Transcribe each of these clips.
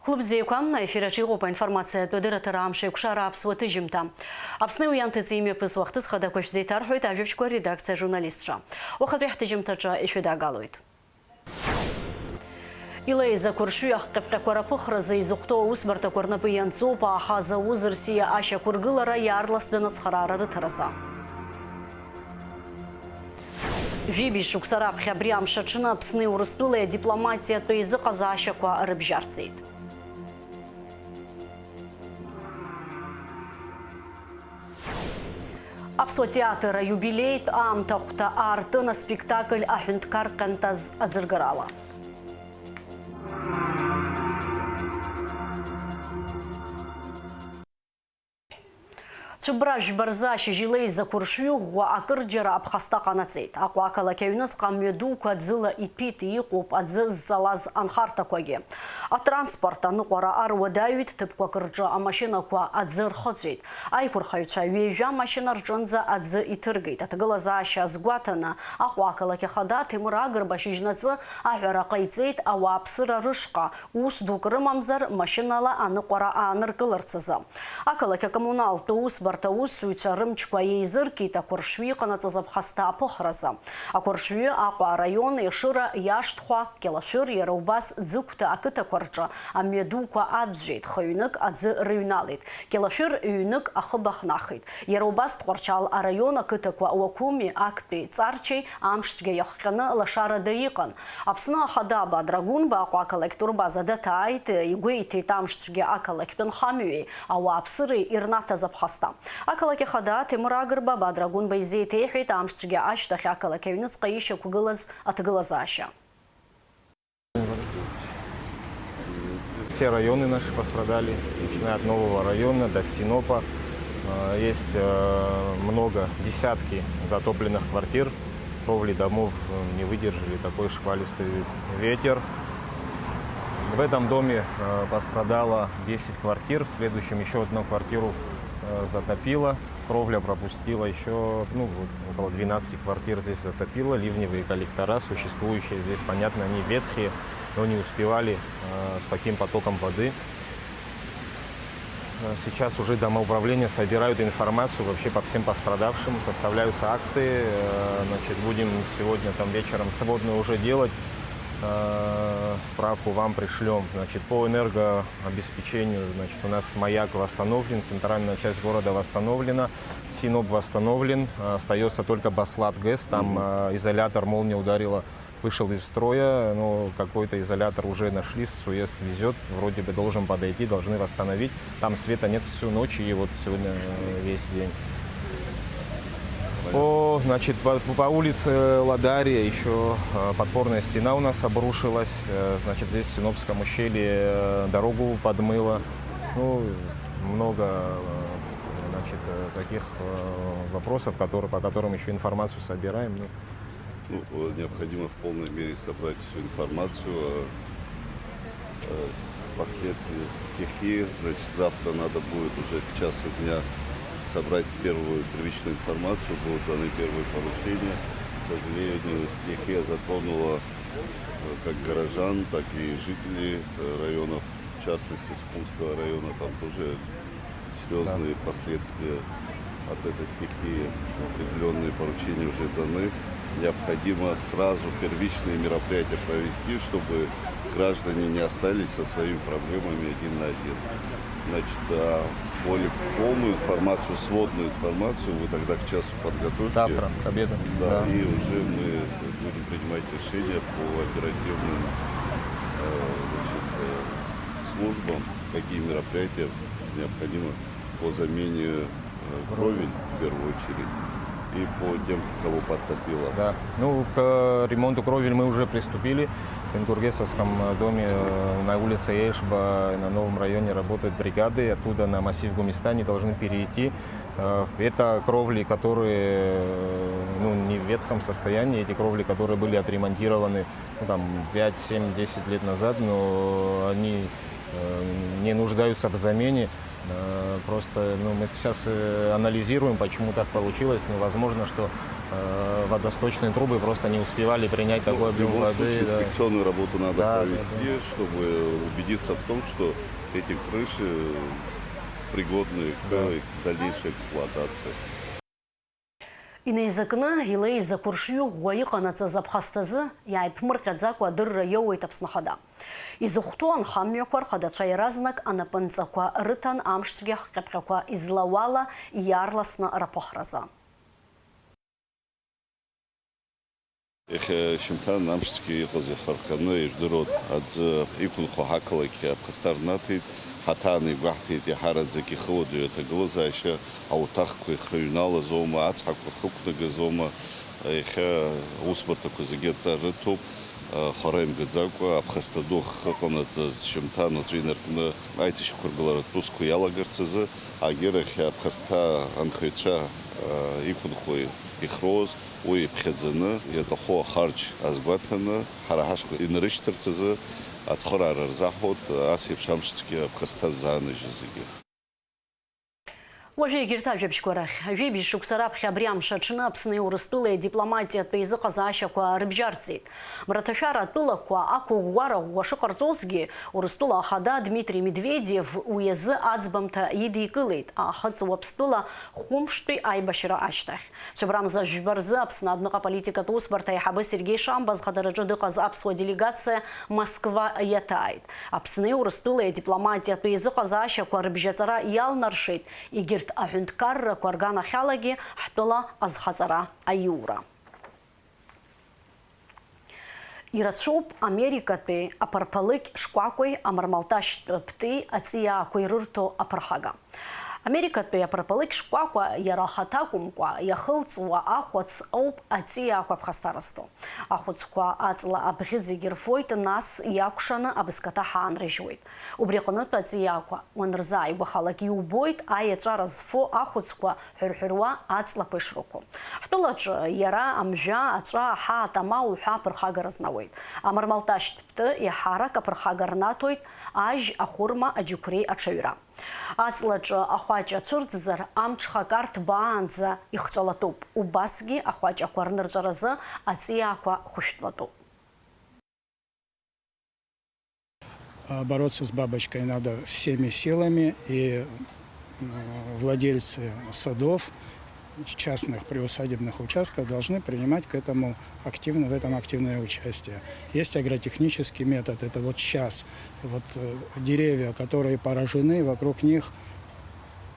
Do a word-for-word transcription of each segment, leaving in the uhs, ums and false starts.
Клуб зеиқәа, аефир аҿы иҟоуп аинформациатә адырраҭара амш еиқәшара аԥсуа ҭыжьымҭа. Аԥсны уи анҭыҵ имҩаԥысуа ахҭысхадақәа шәзеиҭарҳәоит ажәабжьқәа редакциа ажурналистцәа. Уахатәи ҳҭыжьымҭаҿы ишәыдагалоит. Илеиз ақәыршҩы ахҟьаԥҟьақәа раԥыхразы изыхәҭоу аусбарҭақәа рнапы ианҵоуп, аха зауз рсиа ашьақәыргылара иаарласӡаны ацхыраара рыҭаразы. Жәибжь шықәса раԥхьа абри амш аҽны Аԥсни Урыстәылеи адипломатиатә еизыҟазаашьақәа рыбжьарҵеит. Аԥсуа театр аиубилеитә аамҭахәҭа аартын аспектакль аҳәынҭқар Ҟьантаз аӡыргарала. Цәыббра жәба рзы ашьыжь илеиз ақәыршҩы ӷәӷәа акырџьара аԥхасҭа ҟанаҵеит. Аҟәа ақалақь аҩныҵҟа амҩа дуқәа аӡыла иҭәит, иҟоуп аӡы зҵалаз анхарҭақәагьы. Атранспорт аныҟәара ар уадаҩит, ҭыԥқәак рҿы амашьынақәа аӡы рхыҵәеит. Аиқәырхаҩцәа ҩажәа машьына рҿынӡа аӡы иҭыргеит. Аҭагылазаашьа азгәаҭаны, Аҟәа ақалақь ахада Ҭемыр Агрба шьыжьнаҵы аҳәара ҟаиҵеит ауааԥсыра рышҟа, ус дук рымамзар, машьынала аныҟәара ааныркыларц азы. Ақалақь акоммуналтә усбарҭа аусзуҩцәа рымчқәа еизыркит ақәыршҩы иҟанаҵаз аԥхасҭа аԥыхразы. Ақәыршҩы Аҟәа араион Ешыра, Иашҭхәа, Кьалашәыр, иара убас Ӡыгәҭа ақыҭақәа рҿы амҩа дуқәа аӡәӡәеит, хы-ҩнык аӡы рыҩналеит, Кьалашәыр ҩнык ахыб ахнахит. Иара убас Тҟәарчал араион ақыҭақәа Уақәуми, Актәи, Ҵарчеи амшцәгьа иахҟьаны лашарада иҟан. Аԥсны Ахада Бадра Гәынба Аҟәа ақалақьтә турбаза даҭааит, игәеиҭеит амшцәгьа ақалақьтә нхамҩеи ауааԥсыреи ирнаҭаз аԥхасҭа. Ақалақь Ахада Ҭемыр Агрба Бадра Гәынба изеиҭеиҳәеит амшцәгьа ашьҭахь ақалақь аҩныҵҟа ишьақәгылаз аҭагылазаашьа. Все районы наши пострадали, начиная от Нового района до Синопа. Э, есть, э, много, десятки затопленных квартир. Кровли домов, э, не выдержали такой шквалистый ветер. В этом доме, э, пострадало десять квартир, в следующем еще одну квартиру, э, затопило. Кровля пропустила еще, ну, вот, около двенадцати квартир здесь затопило. Ливневые коллектора, существующие здесь, понятно, они ветхие, но не успевали, э, с таким потоком воды. Э, сейчас уже домоуправления собирают информацию вообще по всем пострадавшим, составляются акты. Э, значит, будем сегодня там вечером сводную уже делать. Э, справку вам пришлем. Значит, по энергообеспечению, значит, у нас Маяк восстановлен, центральная часть города восстановлена, Синоп восстановлен, э, остается только Баслат ГЭС, там, э, изолятор, молния ударила, вышел из строя, но какой-то изолятор уже нашли, СУЕС везет, вроде бы должен подойти, должны восстановить. Там света нет всю ночь и вот сегодня, э, весь день. По, значит, по, по улице Ладария еще, э, подпорная стена у нас обрушилась. Э, значит, здесь в Синопском ущелье, э, дорогу подмыло. Ну, много, э, значит, э, таких, э, вопросов, которые, по которым еще информацию собираем. Ну, Ну, э, необходимо в полной мере собрать всю информацию о, э, последствиях стихии. Значит, завтра надо будет уже к часу дня собрать первую первичную информацию, будут даны первые поручения. К сожалению, стихия затронула, э, как горожан, так и жителей, э, районов, в частности, Сухумского района. Там тоже серьезные последствия от этой стихии. Определенные поручения уже даны. Необходимо сразу первичные мероприятия провести, чтобы граждане не остались со своими проблемами один на один. Значит, а более полную информацию, сводную информацию вы тогда к часу подготовьте. Завтра к обеду. Да, да. И уже мы будем принимать решения по оперативным, э, значит, э, службам, какие мероприятия необходимо по замене, э, кровель в первую очередь и по тем, кого подтопило. Да. Ну, к ремонту кровель мы уже приступили. В Ингургесовском, э, доме, э, на улице Эшба, на Новом районе работают бригады. Оттуда на массив Гумиста они должны перейти. Э, это кровли, которые, э, ну, не в ветхом состоянии. Эти кровли, которые были отремонтированы, ну, там, пять, семь, десять лет назад, но они, э, не нуждаются в замене. Э, просто, ну, мы сейчас, э, анализируем, почему так получилось. Ну, возможно, что Э, водосточные трубы просто не успевали принять такой объём воды, да. Ну, в любом случае, инспекционную работу надо провести, да, да, чтобы убедиться в том, что эти крыши пригодны к, да, дальнейшей эксплуатации. Инеизакны илеиз ақәыршҩы ӷәӷәа иҟанаҵаз аԥхасҭазы иааиԥмырҟьаӡакәа адырра иоуеит Аԥсны Ахада. Изыхәҭоу анхамҩақәа рхадацәа иаразнак анапынҵақәа рыҭан амшцәгьа хҟьаԥҟьақәа излауала иаарласны рыԥыхразы. Иахьа шьыжьымҭан амшцәгьа иҟаз ихарҟьаны ижәдыруан, аӡы иқәынхо ҳақалақь аԥхасҭа рнаҭеит, ҳаҭааны игәаҳҭеит иаҳараӡак ихы уадаҩу аҭагылазаашьа, ауаҭахқәа ихрыҩналазоума, ацҳақәа хықәнагазоума, иахьа аусбарҭақәа зегьы адҵа рыҭоуп, хара имгаӡакәа аԥхасҭа ду ахы ыҟанаҵаз шьыжьымҭан уаҵәы инаркны аиҭашьақәыргыларатә усқәа иалагарц азы, агьырахь аԥхасҭа анхаҩцәа иқәынхо ихроуз, уи иԥхьаӡаны, иаҭаху ахарџь азгәаҭаны, ҳара ҳашҟа инарышьҭырц азы ацхыраара рзаҳуеит, ас еиԥш амшцәгьа аԥхасҭа ззааныжьыз зегьы. Уажәы егьырҭ ажәабжьқәа рахь. Жәибжь шықәса раԥхьа абри амш аҽны Аԥсни Урыстәылеи адипломатиатә еизыҟазаашьақәа рыбжьарҵеит. Мраҭашәара атәылақәа ақәыӷәӷәара ӷәӷәа шыҟарҵозгьы, Урыстәыла ахада Дмитрий Медведев уи азы аӡбамҭа идикылеит, Аахыҵ Уаԥстәыла хәымштәи аибашьра ашьҭахь. Цәыбрамза жәба рзы Аԥсны адәныҟа аполитикатә усбарҭа аиҳабы Сергеи Шамба азхадараҿы дыҟаз аԥсуа делегациа Москва иаҭааит. Аԥсни Урыстәылеи адипломатиатә еизыҟазаашьақәа рыбжьаҵара иалнаршеит егьырҭ аҳәынҭқаррақәа рганахьалагьы ҳтәыла азхаҵара аиура. Ирацәоуп Америкатәи аԥарԥалыкь шкәакәеи амармалташьтә птәи аҵиаақәа ирырҭо аԥырхага. Америкатәи аԥарԥалыкь шкәакәа иара ахаҭа акәымкәа, иахылҵуа ахәац ауп аҵиаақәа аԥхасҭа рызҭо. Ахәыцқәа аҵла абӷьы зегьы рфоит, нас иакәшаны абызкаҭа ҳаанрыжьуеит. Убри аҟнытә аҵиаақәа уанырзааигәахалак иубоит аиаҵәара зфо ахәыцқәа ҳәырҳәыруа аҵлақәа ишрықәу. Ҳтәылаҿы иара амжәа, аҵәа, аҳа, атама уҳәа аԥырхага рызнауеит. Амармалташьтә птәы еиҳарак аԥырхага рнаҭоит ажь, ахәырма, аџьықәреи аҽаҩра. Аҵлаҿы ахәаҷ ацәырҵзар, амҽхак арҭбаанӡа ихҵәалатәуп, убасгьы ахәаҷақәа рнырҵәаразы аҵиаақәа хәышәтәлатәуп. А, бороться с бабочкой надо всеми силами, и, м, владельцы садов, частных приусадебных участков должны принимать к этому активно, в этом активное участие. Есть агротехнический метод, это вот сейчас, вот, э, деревья, которые поражены, вокруг них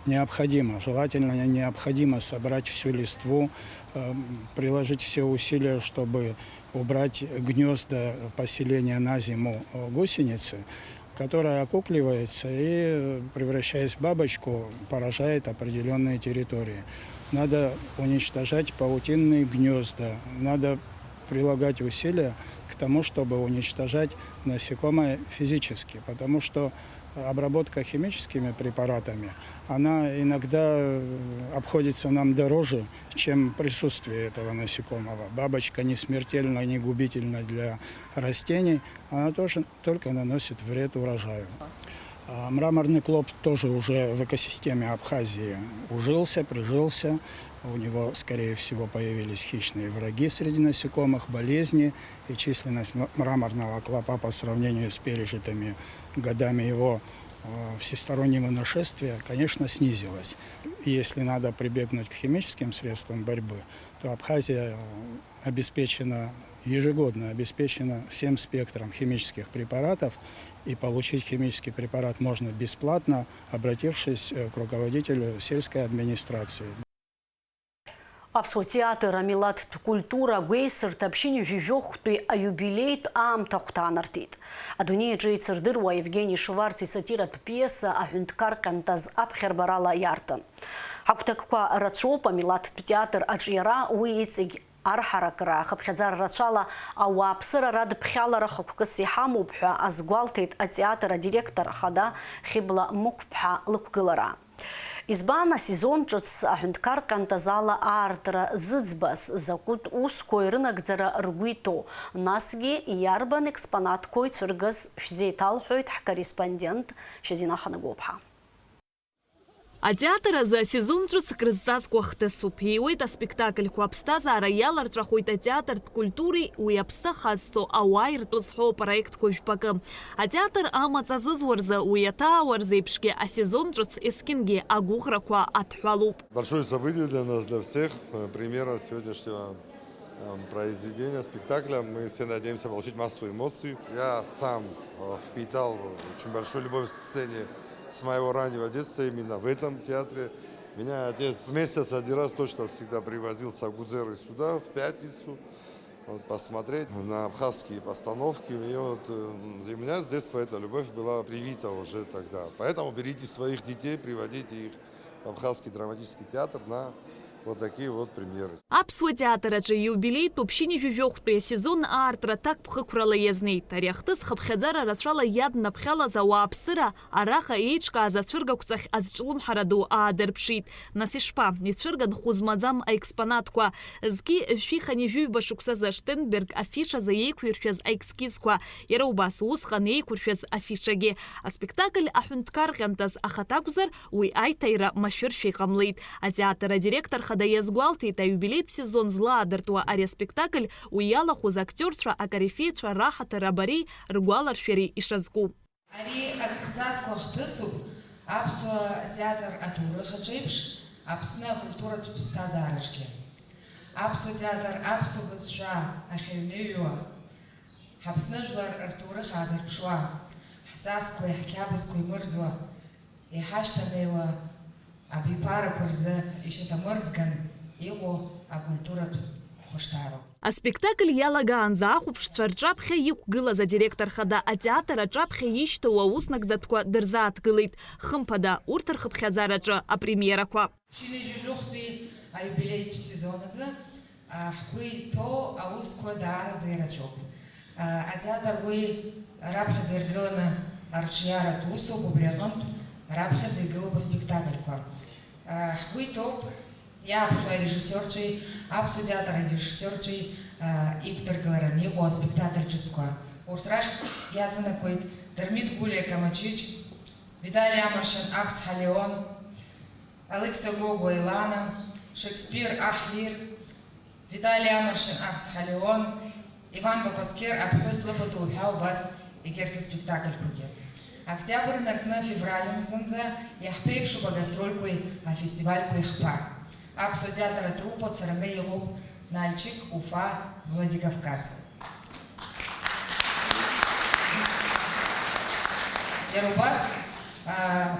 необходимо, желательно не-, необходимо собрать всю листву, э, приложить все усилия, чтобы убрать гнёзда поселения на зиму, э, гусеницы, которая окукливается и, э, превращаясь в бабочку, поражает определённые территории. Надо уничтожать паутинные гнёзда, надо прилагать усилия к тому, чтобы уничтожать насекомое физически, потому что обработка химическими препаратами, она иногда, э, обходится нам дороже, чем присутствие этого насекомого. Бабочка не смертельна, не губительна для растений, она тоже только наносит вред урожаю. А, мраморный клоп тоже уже в экосистеме Абхазии ужился, прижился. У него, скорее всего, появились хищные враги среди насекомых, болезни, и численность м-, мраморного клопа по сравнению с пережитыми годами его, э, всестороннего нашествия, конечно, снизилась. И если надо прибегнуть к химическим средствам борьбы, то Абхазия, э, обеспечена, ежегодно обеспечена всем спектром химических препаратов, и получить химический препарат можно бесплатно, обратившись, э, к руководителю сельской администрации. Аԥсуа театр амилаҭтә культура агәеисырҭа ԥшьынҩажәи жәохәтәи аиубилеитә аамҭа хәҭаанарҭит. Адунеи аҿы еицырдыруа Евгени Шварц исатиратә пиеса аҳәынҭқар ҟьантаз аԥхьарбарала иаартын. Ҳагәҭакқәа рацәоуп амилаҭтә театр аҿиара, уи иҵегь арҳаракра, ахыԥхьаӡара рацәала ауааԥсыра радыԥхьалара хықәкыс иҳамоуп ҳәа азгәалҭеит атеатр адиректор ахада Хьыбла Мықәԥҳа лықәгылара. Избан асезон ҿыц аҳәынҭқар ҟьантазала аартра зыӡбаз, закәытә усқәоу ирынагӡара ргәы иҭоу, насгьы иарбан експонатқәоу ицәыргаз шәзеиҭалҳәоит ҳкорреспондент Шьазина Ханагәыԥҳа. Атеатр азы асезон ҿыц крызҵазкуа хҭысуп. Ииуеит аспектакльқәа, аԥсҭазаара иаларҵәахоит атеатртә культуреи уи аԥсы ахазҵо ауаа иртәы зҳәо апроектқәа жәпакы. Атеатр амаҵ азызуа рзы, уи аҭаауа рзеиԥшгьы асезон ҿыц есқьынгьы агәыӷрақәа адҳәалоуп. Большое событие для нас, для всех. Э, премьера сегодняшнего, эм, произведения, спектакля. Мы все надеемся получить массу эмоций. Я сам, э, впитал очень большую любовь к сцене с моего раннего детства, именно в этом театре. Меня отец в месяц один раз точно всегда привозил с Агудзеры сюда, в пятницу, вот, посмотреть на абхазские постановки. И вот, э, для меня с детства эта любовь была привита уже тогда. Поэтому берите своих детей, приводите их в Абхазский драматический театр на вот такие вот премьеры. Аԥсуа театр аҿы иубилеитәуп шьыни жәаҩа жәохәтәи асезон аартра ҭакԥхықәрала иазнеит. Ари ахҭыс хыԥхьаӡара рацәала иаднаԥхьалаз ауааԥсыра араҟа еиҿкааз ацәыргақәҵахь азҿлымҳара ду аадырԥшит. Нас ишԥа, ицәырган хәы змаӡам аекспонатқәа. Зқьи жәшәи хынҩажәи ҩба шықәсазы Штенберг афишазы еиқәиршәаз аескизқәа, иара убас усҟан еиқәыршәаз афишагьы. Аспектакль аҳәынҭқар ҟьантаз ахаҭа акәзар, уи аиҭаира машәыршәа иҟамлеит. Атеатр адиректор хада иазгәалҭеит, аиубилеитә сезон злаадыртуа ари аспектакль уи иалахәыз актиорцәа, акорифеицәа раҳаҭыр абареи ргәаларшәареи ишазку. Ари акрызҵазкуа хҭысуп аԥсуа театр аҭоурых аҿеиԥш, Аԥсны акультуратә ԥсҭазаараҿгьы. Аԥсуа театр аԥсуа бызшәа ахьыҩныҩуа, Ҳаԥсны жәлар рҭоурых аазырԥшуа, ҳҵасқәеи ҳқьабзқәеи мырӡуа, иҳашьҭанеиуа абиԥарақәа рзы ишьаҭамырӡган иҟоу акультуратә хәышҭаароуп. Аспектакль иалагаанӡа ахәаԥшцәа рҿаԥхьа иқәгылаз адиректор хада атеатр аҿаԥхьа ишьҭоу аус нагӡатәқәа дырзааҭгылеит. Хымԥада, урҭ рхыԥхьаӡараҿы апремиерақәа. Шьыни жәаҩа жәохәтәи аиубилеитә сезон азы, а, ҳгәы иҭоу аусқәа даараӡа ирацәоуп. А, атеатр уи раԥхьаӡа иргыланы арҿиаратә усуп, убри аҟынтә раԥхьаӡа игылоуп аспектакльқәа. А, ҳгәы иҭоуп иааԥхьо арежиссиорцәеи аԥсуа театр арежиссиорцәеи, а, иқәдыргылараны иҟоу аспектакль ҿыцқәа. Урҭ рахь иаҵанакуеит Дырмит Гәлиа Камачич, Витали Амаршьан Аԥсҳа Леон, Алықьса Гогәуа Елана, Шекспир Аҳ Лир, Витали Амаршьан Аԥсҳа Леон, Иван Папаскер Аԥҳәыс лыпату ҳәа убас егьырҭ аспектакльқәагьы. Октиабр инаркны февраль мзанӡа иаҳԥеиԥшуп агастрольқәеи афестивальқәеи хԥа. Аԥсуа театр атруппа цараны иҟоуп Нальчик, Уфа, Владикавказ. Иара убас, а,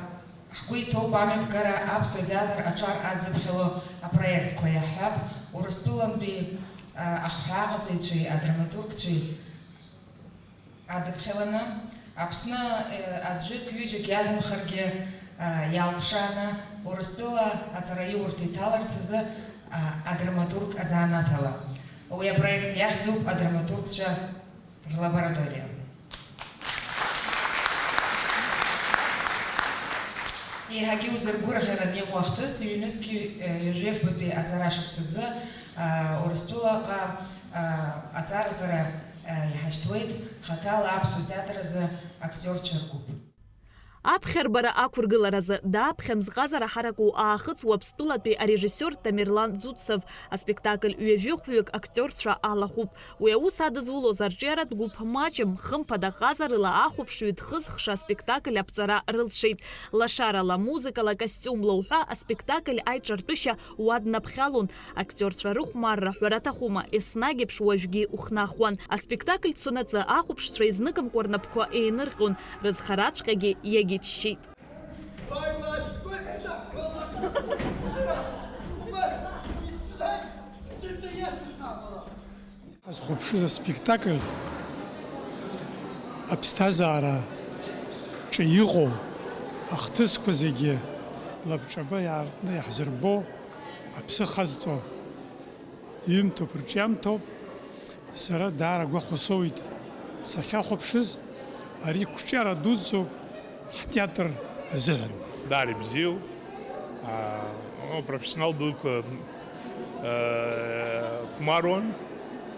ҳгәы иҭоуп амҩаԥгара аԥсуа театр аҿар адзыԥхьало апроектқәа иаҳҳәап, Урыстәылантәи, а, ахҳәааҟаҵаҩцәеи адраматургцәеи адыԥхьаланы, Аԥсны, э, аӡәык-ҩыџьак иадамхаргьы, а, иалԥшааны, Урыстәыла аҵараиурҭа иҭаларц азы, а, адраматург азанааҭ ала. Уи апроект иахьӡуп Адраматургцәа рлабораториа. Еиҳагьы иузыргәырӷьараны иҟоу ахҭыс, ҩнызқьи, э, ҩажәи фбатәи аҵара шықәсазы, а, Урыстәылаҟа, а, аҵараҵара, а, иҳашьҭуеит хаҭала аԥсуа театр азы актиорцәа ргәыԥ. Аԥхьарбара ақәыргыларазы дааԥхьан зҟазара ҳараку аахыҵ Уаԥстәылатәи арежиссиор Тамерлан Зуцев аспектакль ҩажәи хәҩык актиорцәа алахәуп. Уи аус адызулоз арҿиаратә гәыԥ маҷым, хымԥада ҟазарыла ахәаԥшҩы дхызхша аспектакль аԥҵара рылшеит. Лашарала, музыкала, костиумла уҳәа аспектакль аиҿартәышьа уаднаԥхьалон. Актиорцәа рыхәмарра ҳәара аҭахума, еснагь еиԥш уажәгьы ухнахуан. Аспектакль цонаҵы ахәаԥшцәа изныкымкәа рнапқәа еинырҟьон, рызхараҵәҟьагьы иагьыччеит. Ҳазхәаԥшыз аспектакль аԥсҭазаара ҿы иҟоу ахҭысқәа зегьы лабҿаба иаартны иаҳзырбо, аԥсы хазҵо ҩымҭоуп, рҿиамҭоуп. Сара даара агәахәа соуит сахьахәаԥшыз, ари қәҿиара дуӡӡоуп ҳтеатр азыҳәан. Даара ибзиоуп. Аа, ну, профессионал дуқәа, аа, хәмаруан,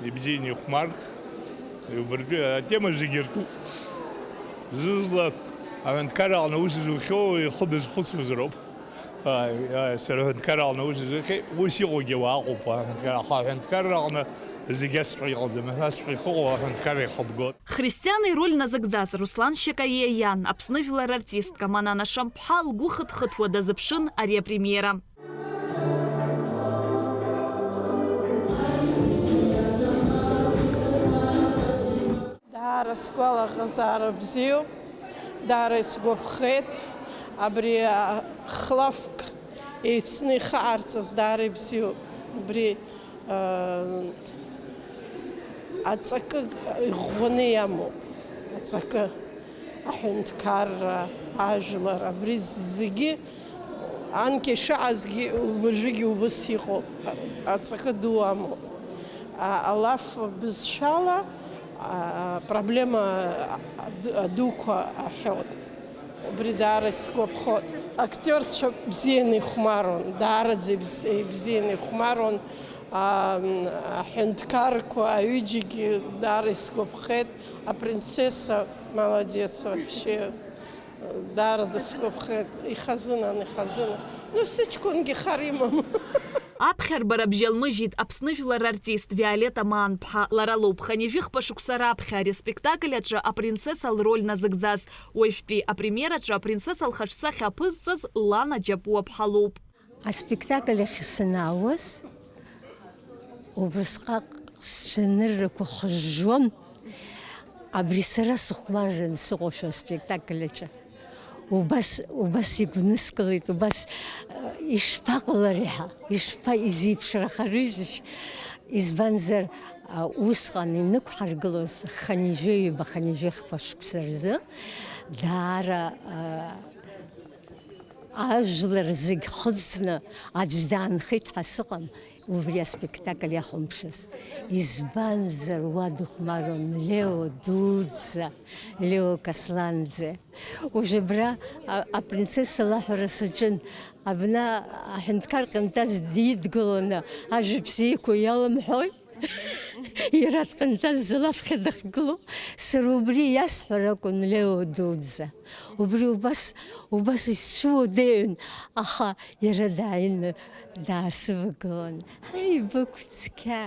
ибзианы ихәмарт. Убыртәы атема зегьы ртәуп. Зны-зынла аҳәынҭқарра аҟны аус зухьоу ихы дазхәыцуазароуп. Ааи, ааи, сара аҳәынҭқарра аҟны аус зухьеит, ус иҟоугьы уа ыҟоуп, аҳәынҭқарра, аха аҳәынҭқарра аҟны зегь асҵәҟьа иҟаӡам, асҵәҟьа ихыҟоу аҳәынҭқарра ихыбгоит. Христиан ироль назыгӡаз Руслан Шьакаиа иан, Аԥсны жәлар артистка Манана Шамԥҳа лгәы хыҭхыҭуа дазыԥшын ари апремиера. Даара сгәалаҟазаара бзиоуп, даара исгәаԥхеит, абри, а, хлафк еицны ихаарҵаз даара ибзиоуп, убри, а, аҵакы иӷәӷәаны иамоуп, аҵакы, аҳәынҭқарра, ажәлар, абри зегьы, анкьа ишыҟазгьы, уажәыгьы убыс иҟоуп, аҵакы ду амоуп. А, алаф бызшәала, а, проблема аду-, адуқәа аҳәоит. Убри даара исгәаԥхоит. Актиорцәа бзианы ихәмаруан, даараӡа ибз-, ибзианы ихәмаруан. А, м, аҳәынҭқарқәа аҩыџьагьы даара исгәаԥхеит. Апринцесса, молодец вообще. Даара дысгәаԥхеит, ихазынан, ихазынан. Ну, сыҷкәынгьы хар имам. Аԥхьарбара бжьалмыжьит Аԥсны жәлар артист Виолетта Маанԥҳа. Лара лоуп хынҩажәи хԥа шықәса раԥхьа ари аспектакль аҿы апринцесса лроль назыгӡаз. Уажәтәи апремиераҿы апринцесса лхаҿсахьа аԥызҵаз Лана Џьапуаԥҳа лоуп. Аспектакль ахь санаауаз, убасҟак сцәаныррақәа хыжжуан. Абри сара сыхәмарран сыҟоушәа аспектакль аҿы. Убас, убас игәныскылеит, убас, э, ишԥаҟалари ҳәа, ишԥа-, изеиԥшрахарыжьышь? Избанзар, а, усҟан инықәҳаргылоз хынҩажәи ҩба, хынҩажәи хԥа шықәса рзы даара, а, ажәлар зегь хыҵны аӡә даанхеит ҳәа сыҟам, убри аспектакль иахәамԥшыз. Избанзар, уа дыхәмаруан Лео дуӡӡа, Лео Касланӡе. Уажә абра, а, апринцесса лаҳәара саҿын, абна аҳәынҭқар ҟьантаз дидгыланы ажәа бзиақәа иаламҳәои? Иара дҟьантаз лафхьа дахьгылоу, сара убри иасҳәар акәын Лео дуӡӡа. Убри убас, убас исцәуадаҩын, аха иара дааины даасывагылан. Ҳаи, быгә цқьа!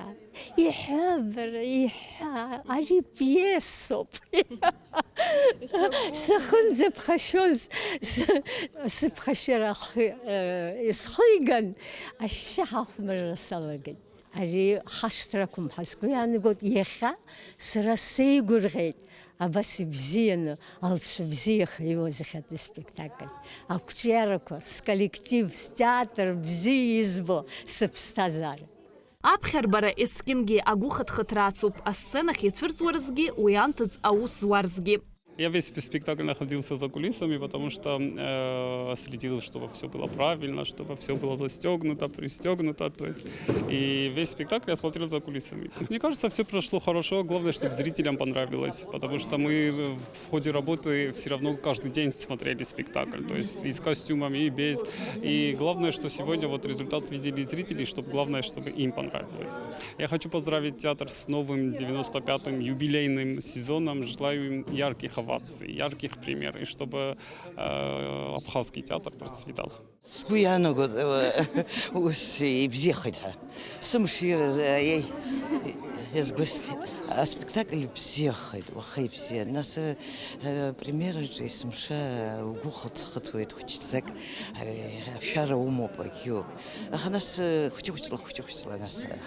Иҳәа, бара, иҳәа, ари пиесоуп. Сахьынӡаԥхашьоз, сы-, сыԥхашьара ахы, э, исхиган, ашьшьыҳәа ахәмарра салагеит. Ари хашҭра ақәым ҳәа сгәы иаанагоит, иахьа сара сеигәырӷьеит абас ибзианы, алҵшәа бзиа ихиуаз иахьатәи спектакль. Ақәҿиарақәа, сколлектив, стеатр бзиа избо, сыԥсҭазаара. Аԥхьарбара есқьынгьы агәыхыҭхыҭра ацуп, асценахь ицәырҵуа рзгьы, уи анҭыҵ аус зуа рзгьы. Я весь спектакль находился за кулисами, потому что, э, следил, чтобы всё было правильно, чтобы всё было застёгнуто, пристёгнуто, то есть и весь спектакль я смотрел за кулисами. Мне кажется, всё прошло хорошо, главное, чтобы зрителям понравилось, потому что мы в ходе работы всё равно каждый день смотрели спектакль, то есть и с костюмами, и без. И главное, что сегодня вот результат видели зрители, чтоб главное, чтобы им понравилось. Я хочу поздравить театр с новым девяносто пятым юбилейным сезоном. Желаю им ярких оваций, ярких пример, и чтобы, э, абхазский театр процветал. Сгәы иаанагоит, э, ус ибзиахеит ҳәа. Сымшира, э, иазгәасҭеит. Аспектакль бзиахеит, уаха ибзиан. Нас, э, премиераҿы есымша угәы хыҭ-, хыҭуеит хәыҷӡак, э, ашәара умоуп, агьиуп. Аха нас, э, хәыҷы-хәыҷла, хәыҷы-хәыҷла нас, э,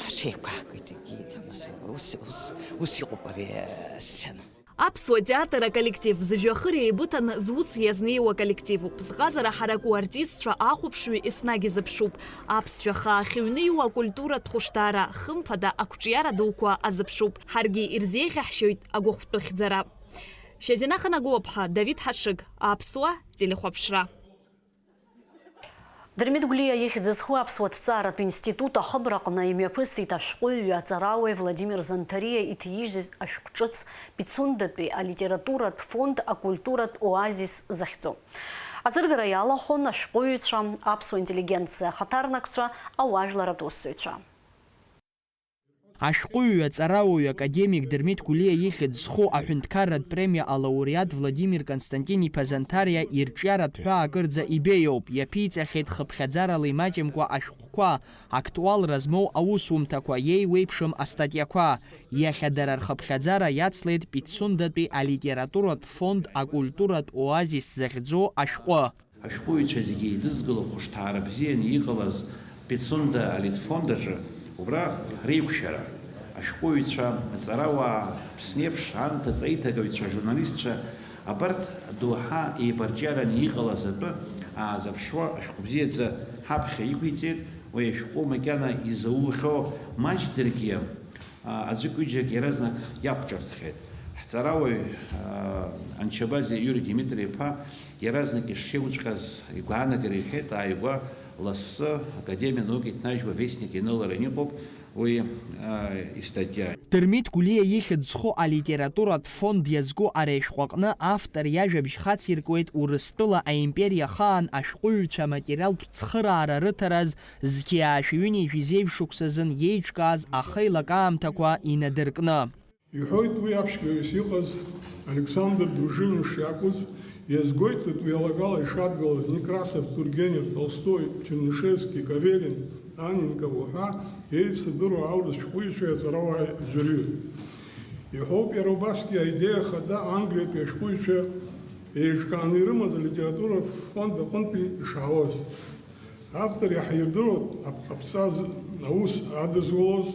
ҳаҽеиқәаҳкит, егьит, нас, ус, ус, ус иҟоуп ари, э, асцена. Аԥсуа театр аколлектив зыжәҩахыр еибыҭаны зус иазнеиуа коллективуп. Зҟазара ҳараку артистцәа ахәаԥшҩы еснагь изыԥшуп. Аԥсшәа хаа ахьыҩныҩуа акультуратә хәышҭаара, хымԥада, ақәҿиара дуқәа азыԥшуп. Ҳаргьы ирзеиӷьаҳшьоит агәахәтәыхьӡара. Шьазина Ханагәаԥҳа, Давид Ҳашыг, Аԥсуа телехәаԥшра. Дырмит Гәлиа ихьӡ зху аԥсуа ҭҵааратә институт ахыбраҟны имҩаԥысит ашәҟәыҩҩы аҵарауаҩ Владимир Занҭариа иҭижьыз ашәҟәҿыц Пицундатәи алитературатә фонд акультуратә оазис захьӡу. Аӡыргара иалахәын ашәҟәыҩҩцәа, аԥсуа интеллигенциа ахаҭарнакцәа, ауаажәларратә усзуҩцәа. Ашәҟәыҩҩы, аҵарауаҩы, академик Дырмит Гәлиа ихьӡ зху аҳәынҭқарратә премиа алауреат Владимир Константин-иԥа Занҭариа ирҿиаратә ҳәаа акырӡа ибеиоуп, иаԥиҵахьеит хыԥхьаӡарала имаҷымкәа ашәҟәқәа, актуалра змоу аусумҭақәа, иеиуеиԥшым астатиақәа. Иахьа дара рхыԥхьаӡара иацлеит Пицундатәи алитературатә фонд акультуратә оазис захьӡу ашәҟәы. Ашәҟәыҩҩцәа зегьы еидызкыло хәышҭаара бзианы иҟалаз Пицунда алитфонд аҿы убра реиқәшәара, ашәҟәыҩҩцәа, аҵарауаа, Аԥсны еиԥш аамҭа ҵеиҭагаҩцәа, ажурналистцәа, абарҭ доуҳа еибарҿиараны иҟалаз атәы аазырԥшуа ашәҟәы бзиаӡа ҳаԥхьа иқәиҵеит. Уи ашәҟәы макьана изаухьоу маҷӡаргьы, а, аӡәык-ҩыџьак иаразнак иақәҿырҭхеит. Ҳҵарауаҩ, а, Анчабаӡе Иури Димитри-иԥа иаразнак ишеиуҵәҟьаз игәаанагара иҳәеит, ааигәа лассы Академиа наук иҭнажьуа Вестник иныларан иҟоуп уи, а, истатиа. Дырмит Гәлиа ихьӡ зху алитературатә фонд иазку ари ашәҟәы аҟны автор иажәабжь хациркуеит Урыстәыла аимпериа ахаан ашәҟәыҩҩцәа аматериалтә цхыраара рыҭараз зқьи аашәи ҩынҩажәи зеижә шықәсазын иеиҿкааз ахеилак аамҭақәа инадыркны. Иҳәоит уи аԥшьгаҩыс иҟаз Александр Дружинин шиакәыз, иазгоит уи алагала ишадгылаз Некрасов, Тургенев, Толстои, Чернышевски, Каверин, Анненков уҳәа еицырдыруа аурыс шәҟәыҩҩцәеи аҵарауааи аӡәырҩы. Иҳәоуп иара убасгьы аидеиа хада Англиатәи ашәҟәыҩҩцәа еиҿкааны ирымаз алитературатә фонд аҟынтәи ишаауаз. Автор иаҳирдыруан апҟаԥҵа аус адызулоз,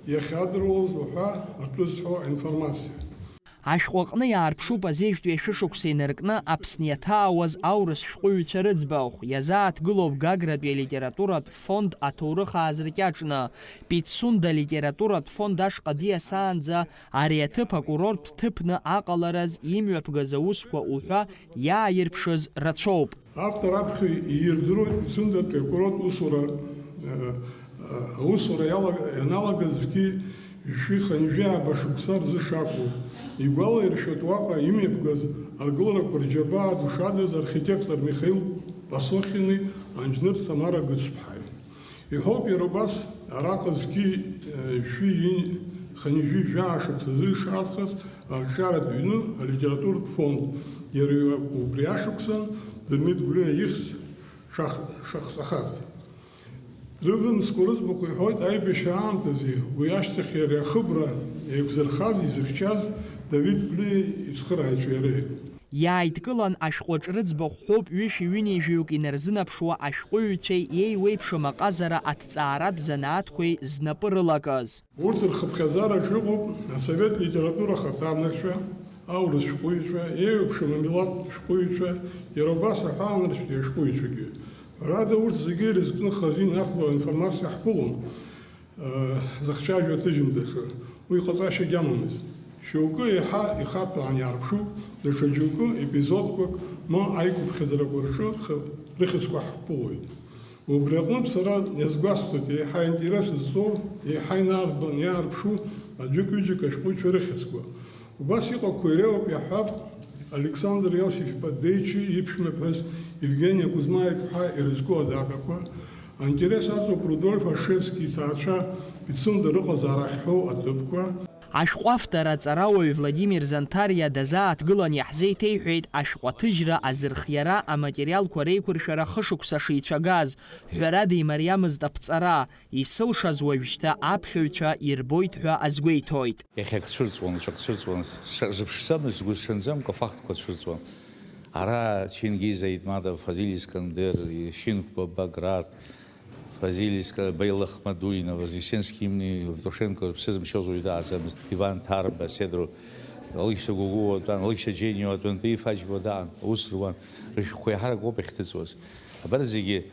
иахьадырулоз уҳәа атәы зҳәо аинформациа. Ашәҟәы аҟны иаарԥшуп азежәтәи ашәышықәса инаркны Аԥсны иаҭаауаз аурыс шәҟәыҩҩцәа рыӡбахә, иазааҭгылоуп Гагратәи алитературатә фонд аҭоурых аазыркьаҿны, Пицунда алитературатә фонд ашҟа диасаанӡа ари аҭыԥ акурорттә ҭыԥны аҟалараз имҩаԥгаз аусқәа уҳәа иааирԥшыз рацәоуп. Автор аԥхьа иирдыруеит Пицундатәи акурорт усура, э, э, аусура иалага-, ианалагаз зқьи жәшәи хынҩажәи ааба шықәса рзы шакәу. Игәалаиршәоит уаҟа имҩаԥгаз аргыларақәа рџьабаа ду шадыз архитектор Михаил Пасохини анџьныр Ҭамара Гыцԥҳаи. Иҳәоуп иара убас араҟа зқьи, э, жәшәи ҩынҩажәи жәаа шықәсазы ишаартхаз арҿиаратә ҩны алитературатә фонд, иара убри ашықәсан Дырмит Гәлиа ихьӡ шах-, шахҵахаз. Рывымсқәа рыӡбахә иҳәоит аибашьра аамҭази, уи ашьҭахь иара ахыбра еиқәзырхаз, изыхьчаз Давид Гәлиеи ицхырааҩцәеи иареи. Иааидкылан ашәҟәаҿ рыӡбахә ҳәоуп ҩышәи ҩынҩажәиук инарзынаԥшуа ашәҟәыҩҩцәеи еиуеиԥшым аҟазара аҭҵааратә занааҭқәеи знапы рылакыз. Урҭ рхыԥхьаӡараҿ ыҟоуп асовет литература ахаҭарнакцәа, аурыс шәҟәыҩҩцәа, еиуеиԥшым амилаҭтә шәҟәыҩҩцәа, иара убас аҳәаанырцәтәи ашәҟәыҩҩцәагьы. Ҳәарада, урҭ зегьы ирызкны хазы инарҭбаау информациа ҳԥылон. Зыхцәажәо аҭыжьымҭаҿы уи ҟаҵашьагьы амамызт. Шьоукы еиҳа ихаҭәаан иаарԥшуп, даҽа џьоукы епизодқәак ма аиқәыԥхьаӡарақәа рҿы рхы-, рыхьӡқәа ҳԥылоит. Убри аҟнытә сара иазгәасҭоит, еиҳа аинтерес зҵоу, еиҳа инарбан иаарԥшу аӡәык-ҩыџьак ашәҟәыҩҩцәа рыхьӡқәа. Убас иҟақәоу иреиуоуп иаҳҳәап, Александр Иосиф-иԥа Деичи иԥшәмаԥҳәыс Евгения Кузмаа-иԥҳа ирызку адаҟьақәа, аинтерес аҵоуп Рудольф Ошевски иҭаацәа Пицунда рыҟазаара ахьҳәоу аҭыԥқәа. Ашәҟәы автор аҵарауаҩ Владимир Занҭариа дазааҭгылан иаҳзеиҭеиҳәеит ашәҟәы аҭыжьра, азырхиара, аматериалқәа реиқәыршәара хышықәса шеицәагаз, ҳәарада имариамызт аԥҵара, Исылшаз уажәшьҭа аԥхьаҩцәа ирбоит ҳәа азгәеиҭоит. Иахьак цәырҵуан, ҽак цәырҵуан, сшазыԥшӡамыз, сгәы сҽанӡамкәа афактқәа цәырҵуан. Ара Чингиз Аитматов, Фазиль Искандер, Шьынқәба Баграт, Фазиль Иска-, Баил Ахмадулина, Вознесенский имни Евтушенко рыԥсы зымшьоз уаҩ дааӡамызт, Иван Ҭарба, Седру, Алықьса Гогәуа атәан, Алықьса Џьениа атәан, Таиф Аџьба даан, аус руан, рышәҟәқәа еиҳарак ауп иахьҭыҵуаз. Абарҭ зегьы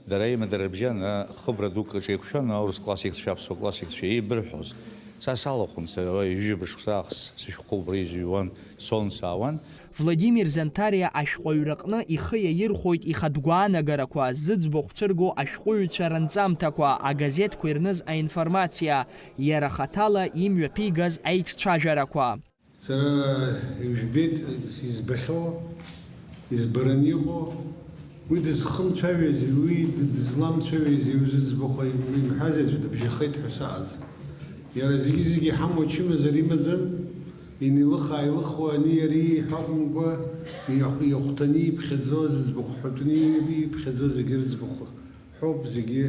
Дара имадара рыбжьан, а, хыбра дук аҿы еиқәшәан, аурыс классикцәа, аԥсуа классикцәа еибырҳәоз. Са салахәын, са ҩажәижәаба шықәса аахыс сышәҟәқәа убра изыҩуан, цон, саауан. Владимир Занҭариа ашәҟәыҩраҟны ихы иаирхәоит ихатә гәаанагарақәа, зыӡбахә цәырго ашәҟәыҩҩцәа ранҵамҭақәа, агазеҭқәа ирныз аинформациа, иара хаҭала имҩаԥигаз аиҿцәажәарақәа. Сара ижәбеит избахьоу, избараны иҟоу, уи дызхымцәажәази, уи д-, дызламцәажәази, уи зыӡбахә имҳәази аӡәы дыбжьахеит ҳәа саҟаз. Иара зегьы-зегьы иҳамоу ачымазара имаӡам, инеилых-ааилыхуа ани иареи иҳәа акәымкәа, иахә-, иахәҭаны иԥхьаӡо, зыӡбахә ҳәатәны иԥхьаӡо зегьы рыӡбахә ҳәоуп, зегьы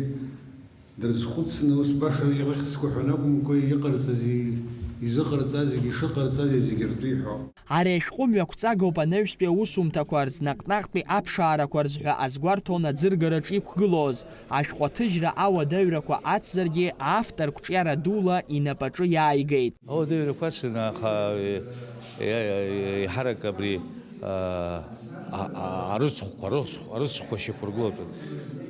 дрызхәыцны, ус баша ирыхьӡқәа ҳәа акәымкәа, иҟарҵази, изыҟарҵази, ишыҟарҵази зегьы ртәы иҳәо. Ари ашәҟәы мҩақәҵагоуп анаҩстәи аусумҭақәа рзы наҟ-наҟтәи аԥшаарақәа рзы ҳәа азгәарҭон аӡыргараҿ иқәгылоз. Ашәҟәы аҭыжьра ауадаҩрақәа ацзаргьы, автор қәҿиара дула инапаҿы иааигеит. Ауадаҩрақәа ацын, аха, е, е, е, еиҳарак абри, а, а, а, арыцхәқәа, арыцхә-, арыцхәқәа шьақәыргылатәын.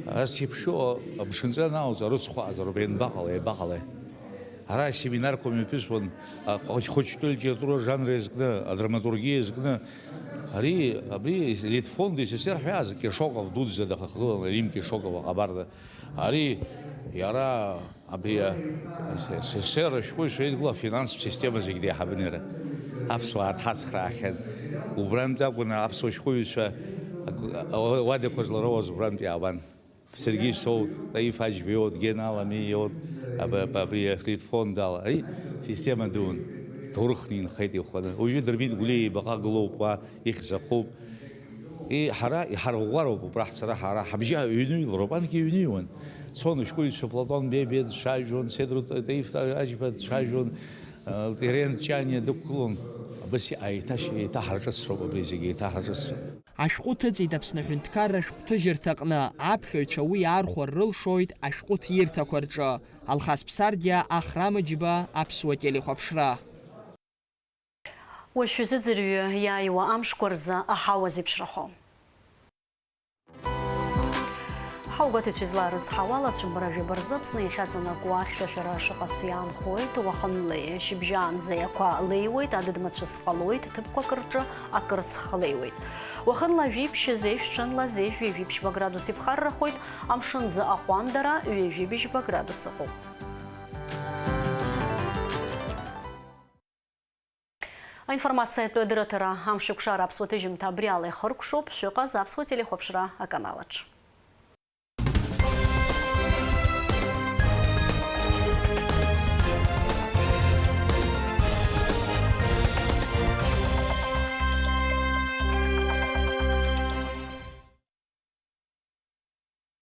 Ас еиԥшу амшынҵа анаалҵ, арыцхә аҟаҵароуп, ианбаҟалеи, иабаҟалеи? Ара асеминарқәа мҩаԥысуан, а, хәыҷ-, хәыҷтәы алитература жанр иазкны, адраматургиа иазкны. Ари, абри Литфонд СССР ҳәа иааз Кишоков дуӡӡа дахагылан, Рим Кишоков аҟабарда. Ари иара абри, а, СССР ашәҟәыҩҩцәа еидгыла афинанстә система зегь деиҳабын иара. Аԥсуаа дҳацхраахьан. Убрантә акәын аԥсуа шәҟәыҩҩцәа ак-, а, уадақәа злароуаз убрантә иаауан. Сергеи Соут, Таиф Аџьба иоут, Гена Алами иоут, аб-, аб-, абри Литфонд ала. Ари система дуун. Ҭоурыхны инхеит иӷәӷәаны. Уажәы Дырмит Гәлиа ибаҟа гылоуп уа, ихьӡ ахуп. И, ҳара иҳарӷәӷәароуп убра ҳцара, ҳара ҳабжьы ҩныҩлароуп, анкьа иҩныҩуан. Цон ашәҟәыҩҩцәа Платон Бебиа дцәажәон, Седру Та-, Таиф Аџьба дцәажәон, э, Терент Ҷаниа дықәгылон. Абас аиҭашьа, еиҭаҳарҿыцроуп абри зегьы, еиҭаҳарҿыцроуп. Ашәҟәы ҭыҵит Аԥсны аҳәынҭқарра ашәҟәҭыжьырҭаҟны, аԥхьаҩцәа уи иаархәар рылшоит ашәҟәы ҭирҭақәа рҿы. Алхас Ԥсардиа, Ахрам Џьба, Аԥсуа телехәаԥшра. Уажә шәзыӡырҩы иааиуа амшқәа рзы аҳауа зеиԥшрахо. Ҳаугәаҭаҩцәа излаарыцҳауала, ацәыббара жәаба рзы Аԥсны иахьаҵанакуа ахьшәашәара шыҟац иаанхоит, уахынлеи шьыбжьаанӡеи ақәа леиуеит, адыд мацәыс ҟалоит, ҭыԥқәак рҿы акырцх леиуеит. Уахынла жәиԥшь зежә, ҽынла зежә ҩажәи ԥшьба градус иԥхаррахоит, амшын аӡы аҟәандара ҩажәи бжьба градус ыҟоуп. Аинформациатә дырраҭара амшеикәшара аԥсуа ҭыжьымҭа абри ала ихыркәшоуп, шәыҟаз аԥсуа телехәаԥшра аканалаҿ.